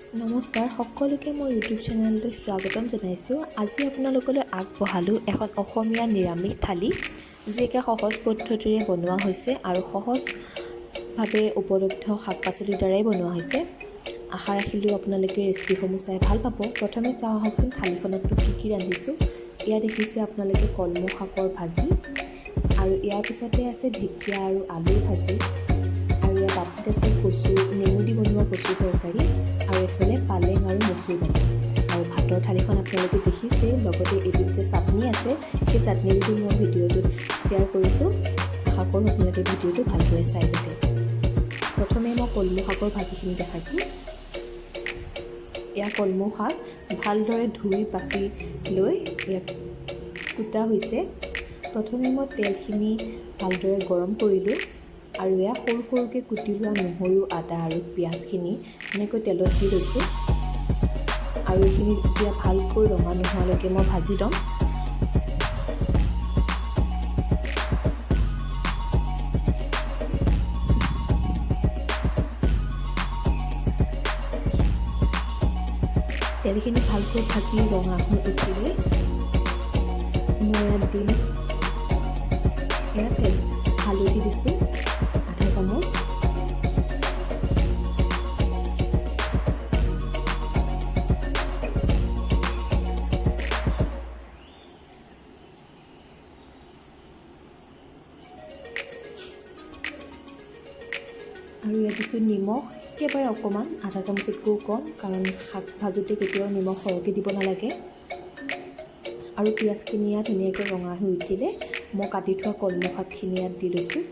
নমস্কাৰ সকলোকে, মোৰ ইউটিউব চেনেললৈ স্বাগতম জনাইছোঁ। আজি আপোনালোকলৈ আগবঢ়ালোঁ এখন অসমীয়া নিৰামিষ থালি, যি একে সহজ পদ্ধতিৰে বনোৱা হৈছে আৰু সহজভাৱে উপলব্ধ শাক পাচলিৰ দ্বাৰাই বনোৱা হৈছে। আশা ৰাখিলোঁ আপোনালোকে ৰেচিপিসমূহ চাই ভাল পাব। প্ৰথমে চাওঁ আহকচোন থালিখনতনো কি কি ৰান্ধিছোঁ। এয়া দেখিছে আপোনালোকে কলমৌ শাকৰ ভাজি আৰু ইয়াৰ পিছতে আছে ঢেকীয়া আৰু আলুৰ ভাজি আৰু ইয়াৰ বাতিত আছে কচু, নেমু দি বনোৱা কচুৰ তৰকাৰী আৰু এইফালে পালেং আৰু মচুৰ দালি। আৰু ভাতৰ থালিখন আপোনালোকে দেখিছেই, লগতে এবিধ যে চাটনি আছে, সেই চাটনিবিধো মই ভিডিঅ'টোত শ্বেয়াৰ কৰিছোঁ। আশা কৰোঁ আপোনালোকে ভিডিঅ'টো ভালদৰে চাই যাতে। প্ৰথমে মই কলমৌ শাকৰ ভাজিখিনি দেখাইছোঁ। এয়া কলমৌ শাক ভালদৰে ধুই বাছি লৈ ইয়াক কুটা হৈছে। প্ৰথমে মই তেলখিনি ভালদৰে গৰম কৰিলোঁ আৰু এয়া সৰু সৰুকৈ কুটি লোৱা নহৰু, আদা আৰু পিঁয়াজখিনি এনেকৈ তেলত দি লৈছোঁ আৰু এইখিনি এতিয়া ভালকৈ ৰঙা নোহোৱালৈকে মই ভাজি ল'ম। তেলখিনি ভালকৈ ভাজি ৰঙা হৈ উঠিলে মই ইয়াত দিম, ইয়াত তেল হালধি দিছোঁ আধা চামুচ, আৰু ইয়াত দিছোঁ নিমখ একেবাৰে অকণমান, আধা চামুচতকৈও কম, কাৰণ শাক ভাজোঁতে কেতিয়াও নিমখ সৰহকৈ দিব নালাগে। আৰু পিঁয়াজখিনি ইয়াত ধুনীয়াকৈ ৰঙা হৈ উঠিলে মই কাটি থোৱা কলমৌ শাকখিনি ইয়াত দি লৈছোঁ।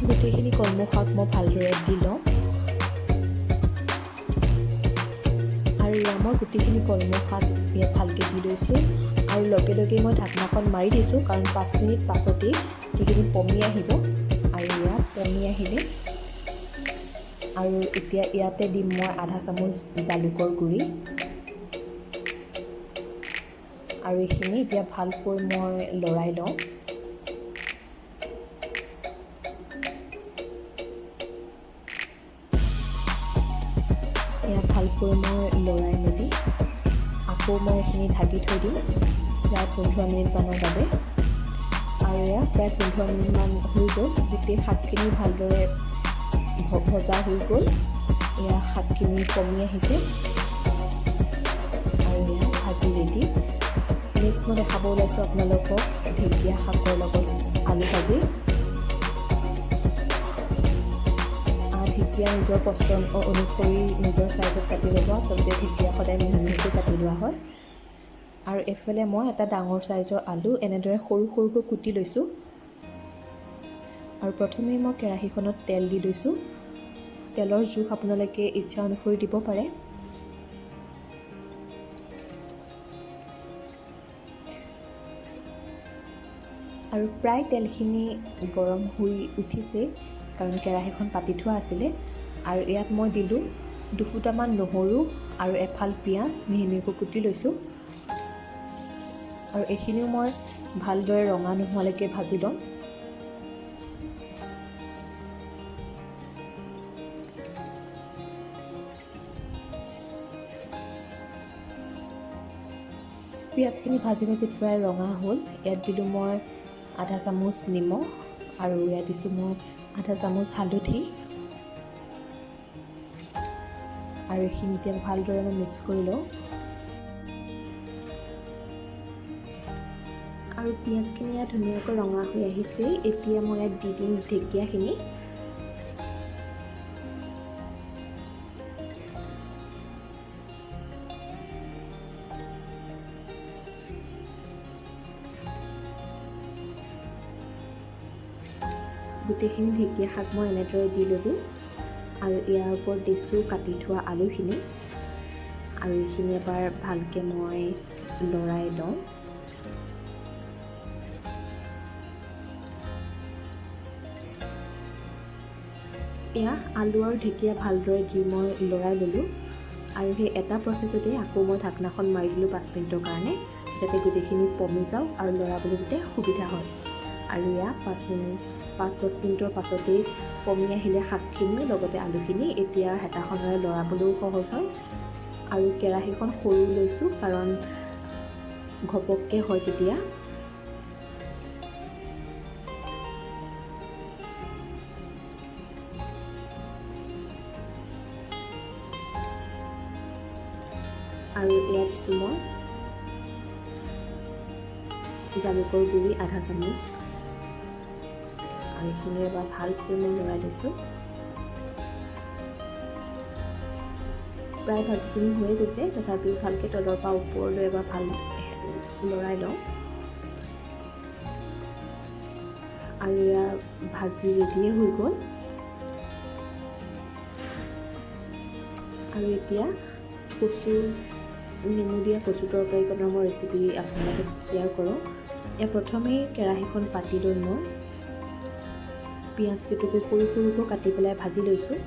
গোটেইখিনি কলমৌ শাক মই ভালদৰে দি লওঁ আৰু এয়া মই গোটেইখিনি কলমৌ শাক ইয়াত ভালকৈ দি লৈছোঁ আৰু লগে লগে মই ঢাকনাখন মাৰি দিছোঁ, কাৰণ 5 মিনিট পাছতেই সেইখিনি পমি আহিব। আৰু এয়া পমি আহিলে আৰু এতিয়া ইয়াতে দিম মই আধা চামুচ জালুকৰ গুড়ি আৰু এইখিনি এতিয়া ভালকৈ মই লৰাই লওঁ। এয়া ভালকৈ মই লৰাই মেলি আকৌ মই এইখিনি ঢাকি থৈ দিম প্ৰায় 15 মিনিটমানৰ বাবে। আৰু এয়া প্ৰায় 15 মিনিটমান হৈ গ'ল, গোটেই শাকখিনি ভালদৰে ভজা হৈ গ'ল। এয়া শাকখিনি পমি আহিছে আৰু এয়া ভাজি ৰেডি। নেক্সট মই দেখাব ওলাইছোঁ আপোনালোকক ঢেকীয়া শাকৰ লগত আলু ভাজি। ঢেকীয়া নিজৰ পচন্দ অনুসৰি নিজৰ চাইজত কাটি ল'ব। আচলতে ঢেকীয়া সদায় মিহি মিহিকৈ কাটি লোৱা হয়। আৰু এইফালে মই এটা ডাঙৰ চাইজৰ আলু এনেদৰে সৰু সৰুকৈ কুটি লৈছোঁ আৰু প্ৰথমে মই কেৰাহীখনত তেল দি লৈছোঁ। তেলৰ জোখ আপোনালোকে ইচ্ছা অনুসৰি দিব পাৰে। আৰু প্ৰায় তেলখিনি গৰম হৈ উঠিছে, কাৰণ কেৰাহীখন পাতি থোৱা আছিলে। আৰু ইয়াত মই দিলোঁ দুফুটামান নহৰু আৰু এফাল পিঁয়াজ মিহি মিহিকৈ কুটি লৈছোঁ আৰু এইখিনিও মই ভালদৰে ৰঙা নোহোৱালৈকে ভাজি ল'ম। পিঁয়াজখিনি ভাজি ভাজি প্ৰায় ৰঙা হ'ল। ইয়াত দিলোঁ মই আধা চামুচ নিমখ আৰু ইয়াত দিছোঁ মই আধা চামুচ হালধি আৰু এইখিনি এতিয়া ভালদৰে মই মিক্স কৰি লওঁ। আৰু পিঁয়াজখিনি ইয়াত ধুনীয়াকৈ ৰঙা হৈ আহিছে। এতিয়া মই ইয়াত দি দিম ঢেকীয়াখিনি। গোটেইখিনি ঢেকীয়া শাক মই এনেদৰে দি ল'লোঁ আৰু ইয়াৰ ওপৰত দিছোঁ কাটি থোৱা আলুখিনি আৰু এইখিনি এবাৰ ভালকৈ মই লৰাই লওঁ। এয়া আলু আৰু ঢেকীয়া ভালদৰে দি মই লৰাই ল'লোঁ আৰু সেই এটা প্ৰচেছতে আকৌ মই ঢাকনাখন মাৰি দিলোঁ 5 মিনিটৰ কাৰণে। যাতে গোটেইখিনি পমি যাওক আৰু লৰাবলৈ যাতে সুবিধা হয়। আৰু এয়া 5-10 মিনিটৰ পাছতেই পমি আহিলে শাকখিনিও লগতে আলুখিনি। এতিয়া হেতাখনেৰে লৰাবলৈও সহজ হয়। আৰু কেৰাহীখন সৰু লৈছোঁ, কাৰণ ঘপককৈ হয় তেতিয়া। আৰু এয়া দিছোঁ মই জালুকৰ গুড়ি আধা চামুচ। আৰু এইখিনি এবাৰ ভালকৈ মই লৰাই লৈছোঁ। প্ৰায় ভাজিখিনি হৈয়ে গৈছে, তথাপিও ভালকৈ তলৰ পৰা ওপৰলৈ এবাৰ ভাল লৰাই লওঁ। আৰু এয়া ভাজি ৰেডিয়ে হৈ গ'ল। আৰু এতিয়া কচু নেমু দিয়া কচু তৰকাৰীকণৰ মই ৰেচিপি আপোনাৰ লগত শ্বেয়াৰ কৰোঁ। ইয়াৰ প্ৰথমেই কেৰাহীখন পাতি লৈ মই পিঁয়াজ কেইটুকুৰ সৰু সৰুকৈ কাটি পেলাই ভাজি লৈছোঁ।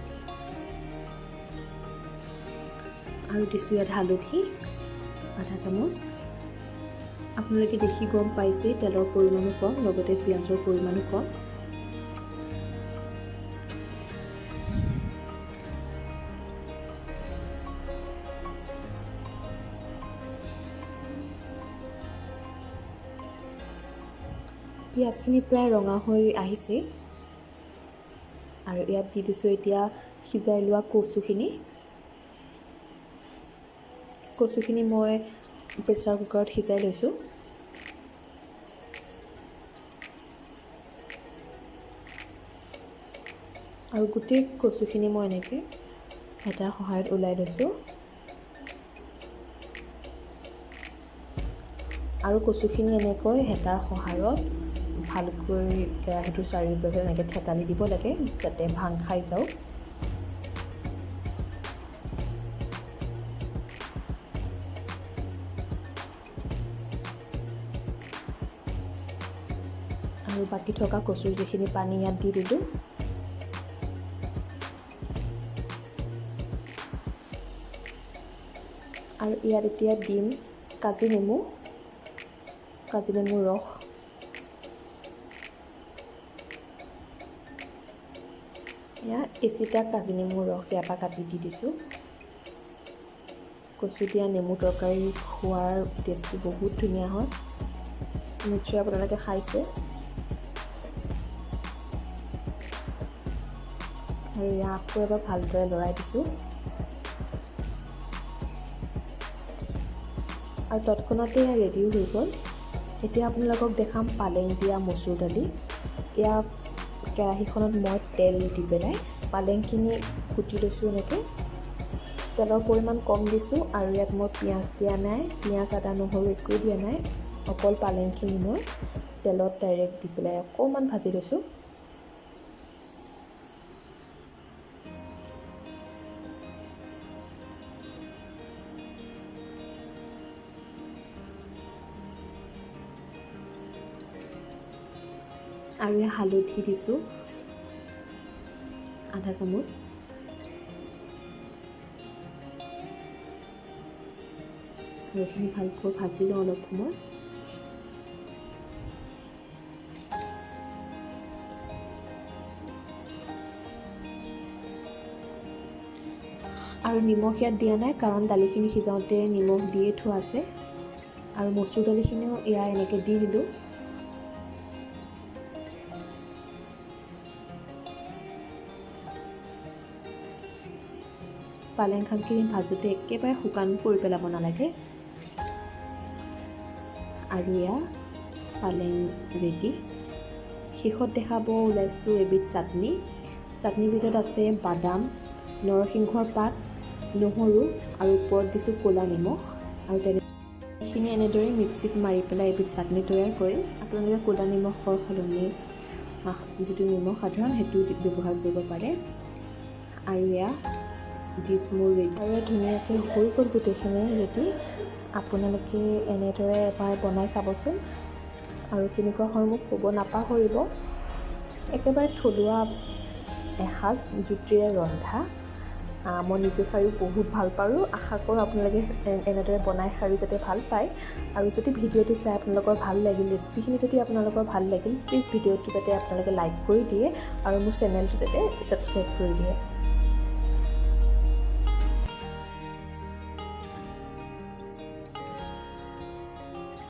আৰু দিছোঁ ইয়াত হালধি আধা চামুচ। আপোনালোকে দেখি গম পাইছেই তেলৰ পৰিমাণো কম, লগতে পিঁয়াজৰ পৰিমাণো কম। পিঁয়াজখিনি প্ৰায় ৰঙা হৈ আহিছে। আৰু ইয়াত দি দিছোঁ এতিয়া সিজাই লোৱা কচুখিনি। কচুখিনি মই প্ৰেছাৰ কুকাৰত সিজাই লৈছোঁ। আৰু গোটেই কচুখিনি মই এনেকৈ হেতাৰ সহায়ত ওলাই লৈছোঁ। আৰু কচুখিনি এনেকৈ হেতাৰ সহায়ত ভালকৈ কেৰাহীটোৰ চাৰিওপাশে এনেকৈ থেতালি দিব লাগে, যাতে ভাং খাই যাওক। আৰু বাকী থকা কচুৰ যিখিনি পানী ইয়াত দি দিলোঁ। আৰু ইয়াত এতিয়া দিম কাজি নেমুৰ ৰস। এয়া এচিটা কাজি নেমুৰ ৰস ইয়াৰ পৰা কাটি দি দিছোঁ। কচু দিয়া নেমু তৰকাৰী খোৱাৰ টেষ্টটো বহুত ধুনীয়া হয়, নিশ্চয় আপোনালোকে খাইছে। আৰু এয়া আকৌ এবাৰ ভালদৰে লৰাই দিছোঁ। আৰু তৎক্ষণাতে এয়া ৰেডিও হৈ গ'ল। এতিয়া আপোনালোকক দেখাম পালেং দিয়া মচুৰ দালি। এয়া কেৰাহীখনত মই তেল দি পেলাই পালেংখিনি কুটি লৈছোঁ এনেকৈ। তেলৰ পৰিমাণ কম দিছোঁ আৰু ইয়াত মই পিঁয়াজ দিয়া নাই, পিঁয়াজ আদা নহৰু একোৱেই দিয়া নাই, অকল পালেংখিনি মই তেলত ডাইৰেক্ট দি পেলাই অকণমান ভাজি লৈছোঁ। আৰু ইয়াত হালধি দিছোঁ আধা চামুচ। আৰু এইখিনি ভালকৈ ভাজি লওঁ অলপ সময়। আৰু নিমখ ইয়াত দিয়া নাই, কাৰণ দালিখিনি সিজাওঁতে নিমখ দিয়ে থোৱা আছে। আৰু মচুৰ দালিখিনিও এয়া এনেকৈ দি দিলোঁ। পালেং শাকখিনি ভাজোঁতে একেবাৰে শুকান কৰি পেলাব নালাগে। আৰু এয়া পালেং ৰেডি। শেষত দেখাব ওলাইছোঁ এবিধ চাটনি। চাটনিবিধত আছে বাদাম, নৰসিংহৰ পাত, নহৰু আৰু ওপৰত দিছোঁ ক'লা নিমখ। আৰু এইখিনি এনেদৰে মিক্সিত মাৰি পেলাই এবিধ চাটনি তৈয়াৰ কৰিম। আপোনালোকে ক'লা নিমখৰ সলনি যিটো নিমখ সাধাৰণ সেইটো ব্যৱহাৰ কৰিব পাৰে। আৰু এয়া ডিছ মোৰ ৰেডি। আৰু ধুনীয়াকৈ হৈ গ'ল গোটেইখিনি ৰেডি। আপোনালোকে এনেদৰে এবাৰ বনাই চাবচোন আৰু কেনেকুৱা হয় মোক ক'ব নাপাহৰিব। একেবাৰে থলুৱা এসাঁজ জুতিৰে ৰন্ধা। মই নিজে খায়ো বহুত ভাল পালোঁ। আশা কৰোঁ আপোনালোকে এনেদৰে বনাই খায়ো যাতে ভাল পায়। আৰু যদি ভিডিঅ'টো চাই আপোনালোকৰ ভাল লাগিল, ৰেচিপিখিনি যদি আপোনালোকৰ ভাল লাগিল, প্লিজ ভিডিঅ'টো যাতে আপোনালোকে লাইক কৰি দিয়ে আৰু মোৰ চেনেলটো যাতে ছাবস্ক্ৰাইব কৰি দিয়ে।